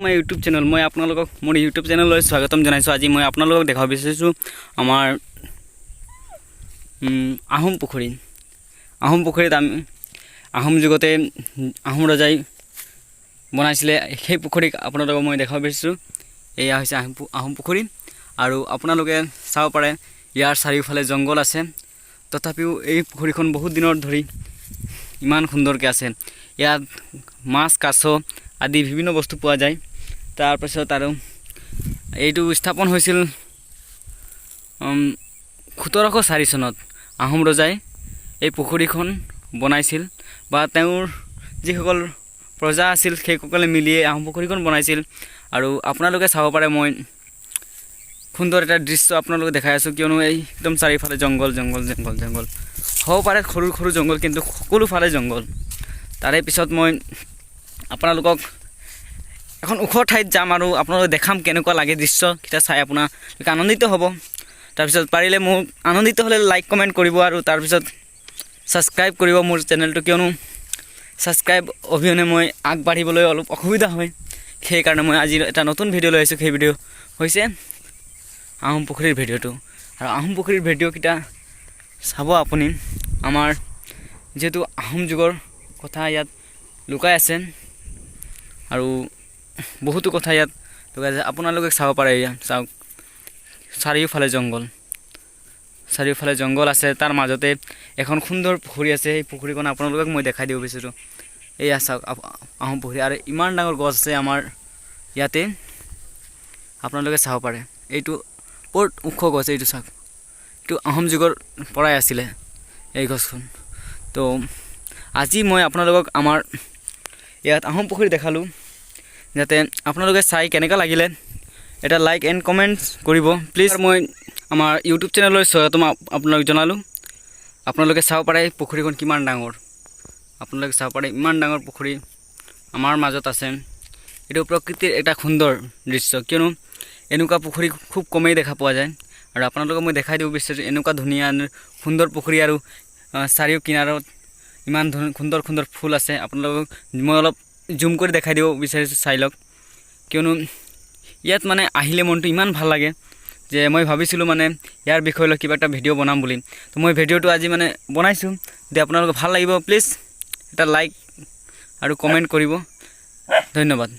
My YouTube channel. মই আপোনালোকক মোৰ ইউটিউব চেনেললৈ স্বাগতম জনাইছোঁ। আজি মই আপোনালোকক দেখুৱাব বিচাৰিছোঁ আমাৰ আহোম পুখুৰী। আহোম পুখুৰীত আমি আহোম যুগতে আহোম ৰজাই বনাইছিলে। সেই পুখুৰীক আপোনালোকক মই দেখুৱাব বিচাৰিছোঁ। এয়া হৈছে আহোম পুখুৰী আৰু আপোনালোকে চাব পাৰে, ইয়াৰ চাৰিওফালে জংঘল আছে। তথাপিও এই পুখুৰীখন বহুত দিনৰ ধৰি ইমান সুন্দৰকৈ আছে। ইয়াত মাছ, কাছ আদি বিভিন্ন বস্তু পোৱা যায়। তাৰপিছত আৰু এইটো স্থাপন হৈছিল 1704 চনত। আহোম ৰজাই এই পুখুৰীখন বনাইছিল বা তেওঁৰ যিসকল প্ৰজা আছিল, সেইসকলে মিলিয়ে আহোম পুখুৰীখন বনাইছিল। আৰু আপোনালোকে চাব পাৰে, মই সুন্দৰ এটা দৃশ্য আপোনালোকে দেখাই আছোঁ, কিয়নো এই একদম চাৰিওফালে জংঘল, জংঘল, জংঘল, জংঘল। হ'ব পাৰে সৰু সৰু জংঘল, কিন্তু সকলোফালে জংঘল। তাৰে পিছত মই আপোনালোকক এখন ওখ ঠাইত যাম আৰু আপোনালোকক দেখাম কেনেকুৱা লাগে। দৃশ্যকেইটা চাই আপোনালোকে আনন্দিত হ'ব। তাৰপিছত পাৰিলে মোক আনন্দিত হ'লে লাইক, কমেণ্ট কৰিব আৰু তাৰপিছত ছাবস্ক্ৰাইব কৰিব মোৰ চেনেলটো, কিয়নো ছাবস্ক্ৰাইব অবিহনে মই আগবাঢ়িবলৈ অলপ অসুবিধা হয়। সেইকাৰণে মই আজি এটা নতুন ভিডিঅ' লৈ আহিছোঁ। সেই ভিডিঅ' হৈছে আহোম পুখুৰীৰ ভিডিঅ'টো। আৰু আহোম পুখুৰীৰ ভিডিঅ'কেইটা চাব আপুনি। আমাৰ যিহেতু আহোম যুগৰ কথা ইয়াত লুকাই আছে আৰু বহুতো কথা ইয়াত লুকাই আছে, আপোনালোকে চাব পাৰে। ইয়াত চাওক, চাৰিওফালে জংঘল, চাৰিওফালে জংঘল আছে। তাৰ মাজতে এখন সুন্দৰ পুখুৰী আছে। সেই পুখুৰীখন আপোনালোকক মই দেখাই দিব বিচাৰোঁ। এয়া চাওক, আহোম পুখুৰী। আৰু ইমান ডাঙৰ গছ আছে আমাৰ ইয়াতে, আপোনালোকে চাব পাৰে। এইটো বৰ ওখ গছ। এইটো চাওক, এইটো আহোম যুগৰ পৰাই আছিলে এই গছখন। তো আজি মই আপোনালোকক আমাৰ ইয়াত আহোম পুখুৰী দেখালোঁ, যাতে আপোনালোকে চাই কেনেকুৱা লাগিলে এটা লাইক এণ্ড কমেণ্ট কৰিব প্লিজ। মই আমাৰ ইউটিউব চেনেললৈ স্বাগতম আপোনালোক জনালোঁ। আপোনালোকে চাব পাৰে পুখুৰীখন কিমান ডাঙৰ। আপোনালোকে চাব পাৰে, ইমান ডাঙৰ পুখুৰী আমাৰ মাজত আছে। এইটো প্ৰকৃতিৰ এটা সুন্দৰ দৃশ্য, কিয়নো এনেকুৱা পুখুৰী খুব কমেই দেখা পোৱা যায়। আৰু আপোনালোকক মই দেখাই দিব বিচাৰিছোঁ এনেকুৱা ধুনীয়া সুন্দৰ পুখুৰী আৰু চাৰিও কিনাৰত ইমান সুন্দৰ সুন্দৰ ফুল আছে। আপোনালোকক মই অলপ জুম কৰি দেখাই দিব বিচাৰিছোঁ, চাই লওক। কিয়নো ইয়াত মানে আহিলে মনটো ইমান ভাল লাগে যে মই ভাবিছিলোঁ মানে ইয়াৰ বিষয়ে লৈ কিবা এটা ভিডিঅ' বনাম বুলি। তো মই ভিডিঅ'টো আজি মানে বনাইছোঁ। যদি আপোনালোকক ভাল লাগিব, প্লিজ এটা লাইক আৰু কমেণ্ট কৰিব। ধন্যবাদ।